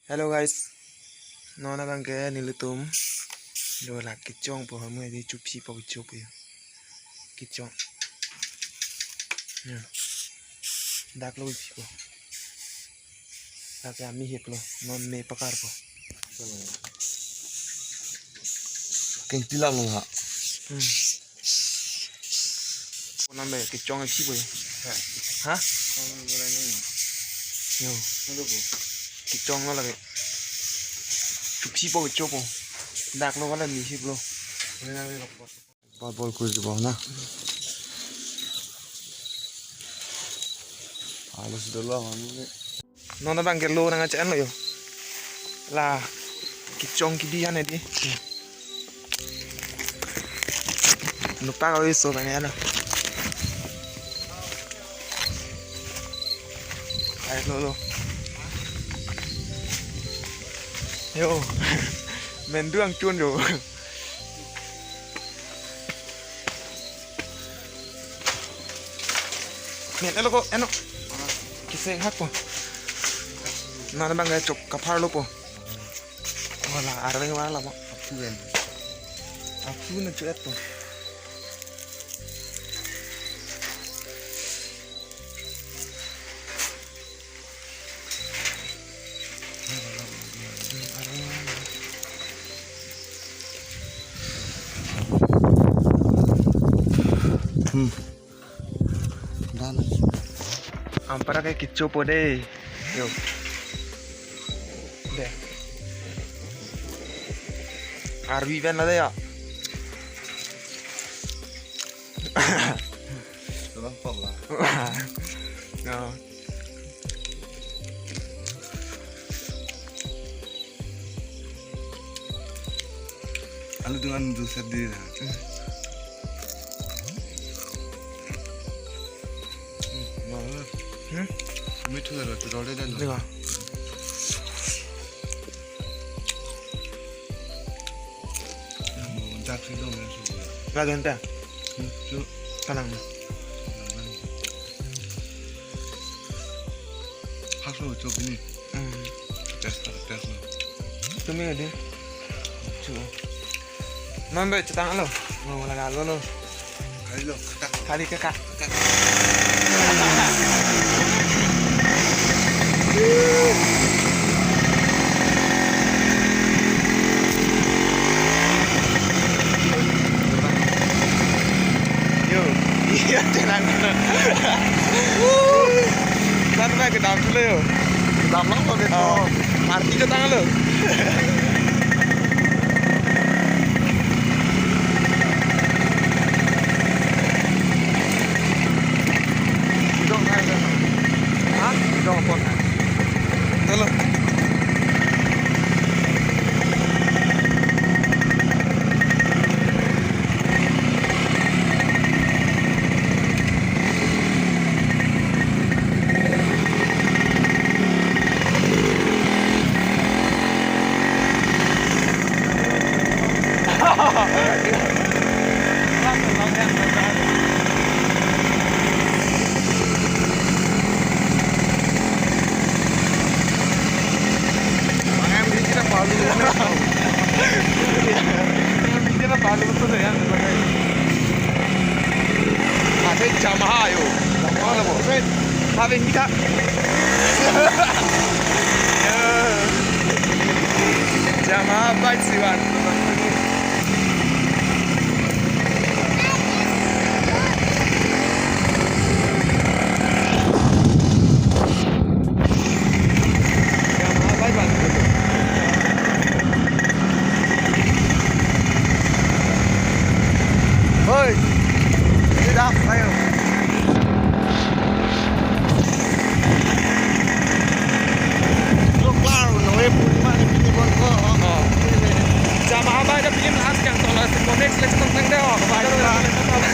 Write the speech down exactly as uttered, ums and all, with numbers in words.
Hello guys, non abang ke nelitum do la kechongpo, hamu di chupsi po, kechopo ya. Kechong. Ya. Dak lo isi po. Dak ya mi hip lo, non me pakarpo. Kengti lam lo ha. Hmm. Konam be kechong isi po ya. Ha? Yo. Kechong lo lagi. Chupsi po, kechopo. Dak lo wala mi hip lo. Bol bol kuri di bol na. Alas dolo mami. Non abang ke lo nang acha lo yo. La kechong kidi ane di. Nupa kau iso bang ya lo. Ai lo lo. Yo. Menduang chun yo. Men elo ko eno. Kise hak po. Non abang ke chok kaphar lo po. Wala arveng wala mo. Aphu en. Aphu na chuet po. Hmm. Dan. Ampara ke kechopo de. Yo. De. Arvi pen la de ya. Tulang pala. Ya. Alu dengan dosa dia. Hmm? Mitu dah tu dah dan. Ni ka? Dak tu dong ya. Lagi ente? Hmm, tu. Kanang. Hak lo tu bini. Hmm. Test lo, test lo. Tumi adi. Chu. Non be chetang lo. Lo laga lo lo. Kali lo, kakak. Kali kakak. Kakak. Yo. Iya, tenang. Kan ba kedam dulu yo. Kedam lang kok gitu. Oh, arti chetang lo. Dong kai dong. Ha? Dong apa? Dolo. Mangan di sini palu. Mangan di sini palu tu ya. Ada Yamaha yo. Yamaha lo, bos. Apa yang kita? Yamaha bike siwan. Hoi, tidak, ayo. Lo klar, no, eh, pun mana pini bon ko. Oh. Jama apa ada film khas yang tolak, next, next tentang deh, oh. Baik, baik.